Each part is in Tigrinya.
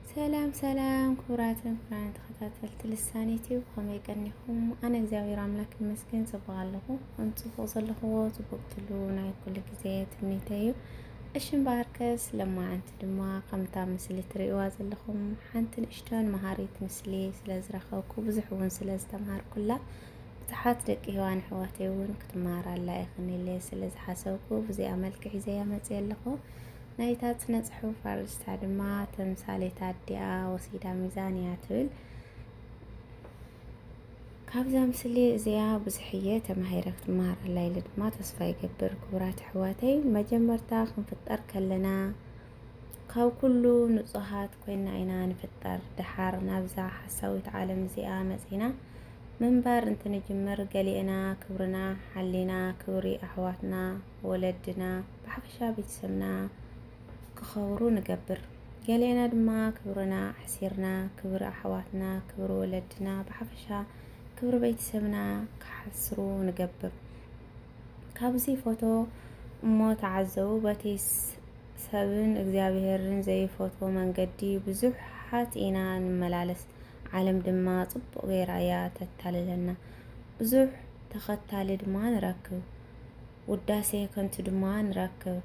ሰላም ሰላም ክቡራትን ክቡራን ተኸታተልቲ ልሳን ዩቲዩብ፣ ከመይ ቀኒኹም? ኣነ እግዚኣብሔር ኣምላክ ይመስገን ጽቡቕ ኣለኹ። ከም ጽቡቕ ዘለኽዎ ጽቡቕ ትሉ ናይ ኩሉ ግዜ ትምኒተይ እዩ። እሺ እምበኣርከስ ለማዓንቲ ድማ ከምታ ምስሊ ትርእይዋ ዘለኹም ሓንቲ ንእሽቶን መሃሪት ምስሊ ስለ ዝረኸብኩ ብዙሕ እውን ስለ ዝተምሃርኩላ ብዙሓት ደቂ ሄዋን ኣሕዋተይ እውን ክትመሃራላ ኢኽን ኢለ ስለ ዝሓሰብኩ ብዚኣ መልክዕ ሒዘያ መፅየ ኣለኹ። ናይታ ስነ ጽሑፍ ኣርእስታ ድማ ተምሳሌት ኣዲኣ ወሲዳ ሚዛን እያ ትብል። ካብዛ ምስሊ እዚኣ ብዙሕ እየ ተማሂረ ክትመሃረላ ኢለ ድማ ተስፋ ይገብር። ክቡራት ኣሕዋተይ፣ መጀመርታ ክንፍጠር ከለና ካብ ኩሉ ንጹሃት ኮይና ኢና ንፍጠር። ደሓር ናብዛ ሓሳዊት ዓለም እዚኣ መጺና ምንባር እንትንጅምር፣ ገሊኤና ክብርና ሓሊና ክብሪ ኣሕዋትና፣ ወለድና፣ ብሓፈሻ ቤተሰብና ክኸብሩ ንገብር። ገሊኤና ድማ ክብርና ኣሕሲርና ክብሪ ኣሕዋትና፣ ክብሪ ወለድና፣ ብሓፈሻ ክብሪ ቤተሰብና ክሓስሩ ንገብር። ካብዚ ፎቶ እሞ ተዓዘቡ፣ በቲ ስ-፣ ሰብን እግዚኣብሄርን ዘይፈትዎ መንገዲ ብዙሓት ኢና ንመላለስ። ዓለም ድማ ጽቡቕ ገይራ እያ ተታልለና። ብዙሕ ተኸታሊ ድማ ንረክብ። ውዳሴ ከንቱ ድማ ንረክብ።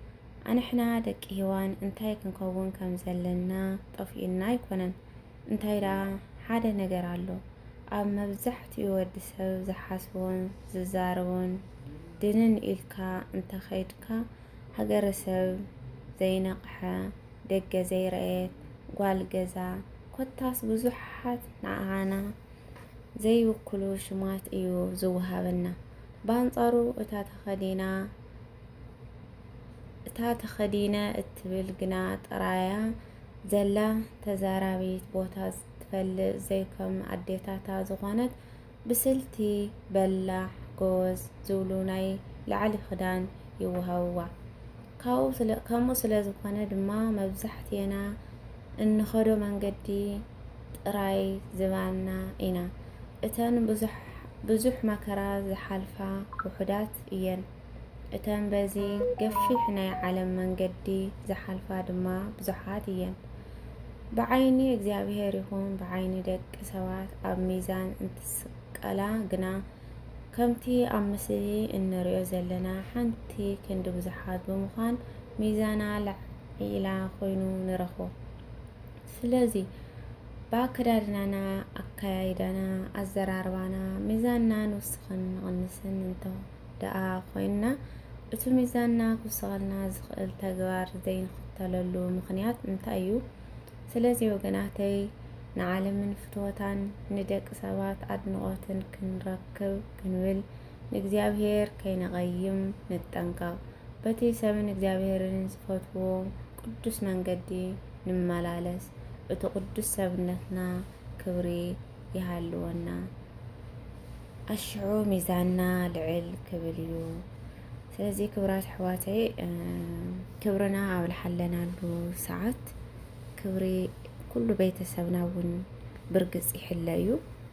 ኣንሕና ደቂ ሄዋን እንታይ ክንከውን ከም ዘለና ጠፊኡና ኣይኮነን። እንታይ ደኣ ሓደ ነገር ኣሎ። ኣብ መብዛሕትኡ ወዲ ሰብ ዝሓስቦን ዝዛረቦን ድንን ኢልካ እንተኸይድካ፣ ሃገረሰብ ዘይነቕሐ፣ ደገ ዘይረኣየት፣ ጓል ገዛ፣ ኮታስ ብዙሓት ንዓና ዘይውክሉ ሽማት እዩ ዝወሃበና። ብኣንጻሩ እታ ተኸዲና፣ እታ ተኸዲነ እትብል ግና ጥራያ ዘላ ተዛራቢት ቦታ ትፈልጥ፣ ዘይከም ኣዴታታ ዝኾነት ብስልቲ በላሕ፣ ጎበዝ ዝብሉ ናይ ላዕሊ ክዳን ይወሃብዋ። ካብኡ ስለ-፣ ከምኡ ስለ ዝኾነ ድማ መብዛሕትኤና እንኸዶ መንገዲ ጥራይ ዝባና ኢና። እተን ብዙሕ፣ ብዙሕ መከራ ዝሓልፋ ውሑዳት እየን። እተን በዚ ገፊሕ ናይ ዓለም መንገዲ ዝሓልፋ ድማ ብዙሓት እየን። ብዓይኒ እግዚኣብሔር ይኹን ብዓይኒ ደቂ ሰባት ኣብ ሚዛን እንትስቀላ ግና፣ ከምቲ ኣብ ምስሊ እንሪኦ ዘለና፣ ሓንቲ ክንዲ ብዙሓት ብምዃን ሚዛና ላዒላ ኮይኑ ንረኽቦ። ስለዚ ብኣከዳድናና፣ ኣከያይዳና፣ ኣዘራርባና ሚዛንና ንውስኽን ንቕንስን እንተ ደኣ ኮይንና፣ እቲ ሚዛንና ክውስኸልና ዝኽእል ተግባር ዘይንኽተለሉ ምኽንያት እንታይ እዩ? ስለዚ ወገናተይ፣ ንዓለምን ፍትወታን ንደቂ ሰባት ኣድንቖትን ክንረክብ ክንብል ንእግዚኣብሔር ከይነቐይም ንጠንቀቕ። በቲ ሰብን እግዚኣብሔርን ዝፈትዎ ቅዱስ መንገዲ ንመላለስ። እቲ ቅዱስ ሰብነትና ክብሪ ይሃልወና። ኣሽዑ ሚዛንና ልዕል ክብል እዩ። ስለዚ ክብራት ኣሕዋተይ፣ እ፣ ክብርና ኣብ ልሓለናሉ ሰዓት ክብሪ ኩሉ ቤተሰብና እውን ብርግጽ ይሕለ እዩ።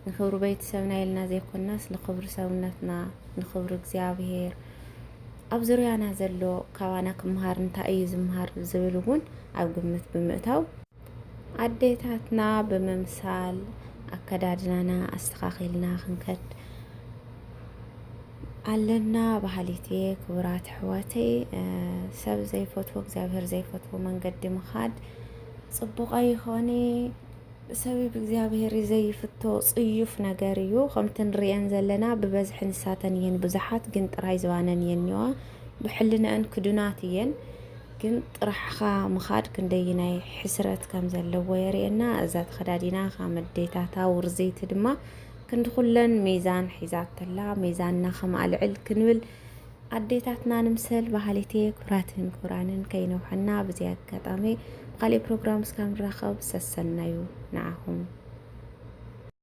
ንክብሪ ቤተሰብና ኢልና ዘይኮናስ ንክብሪ ሰብነትና፣ ንክብሪ እግዚኣብሔር፣ ኣብ ዙርያና ዘሎ ካባና ክምሃር እንታይ እዩ ዝምሃር ዝብል እውን ኣብ ግምት ብምእታው ኣዴታትና ብምምሳል ኣከዳድናና ኣስተኻኺልና ክንከድ ኣለና በሃሊት እየ። ክቡራት ኣሕዋተይ፣ እ፣ ሰብ ዘይፈትዎ እግዚኣብሔር ዘይፈትዎ መንገዲ ምኻድ ጽቡቕ ኣይኾነ። ሰብ ብእግዚኣብሔር ዘይፍቶ ጽዩፍ ነገር እዩ። ከምቲ ንሪአን ዘለና ብበዝሒ ንሳተን እየን ብዙሓት፣ ግን ጥራይ ዝባነን እየን እኒዋ። ብሕልነአን ክዱናት እየን። ግን ጥራሕኻ ምኻድ ክንደይናይ ሕስረት ከም ዘለዎ የርእየና። እዛ ተኸዳዲና ከም ኣዴታታ ውርዝይቲ ድማ ክንዲ ኩለን ሚዛን ሒዛተላ፣ ሚዛንና ከም ኣልዕል ክንብል ኣዴታትና ንምሰል በሃሊት እየ። ክቡራትን ክቡራንን ከይነውሐና፣ ብዚ ኣጋጣሚ ብኻሊእ ፕሮግራም እስካብ ንራኸብ ሰሰናዩ ንዓኹም።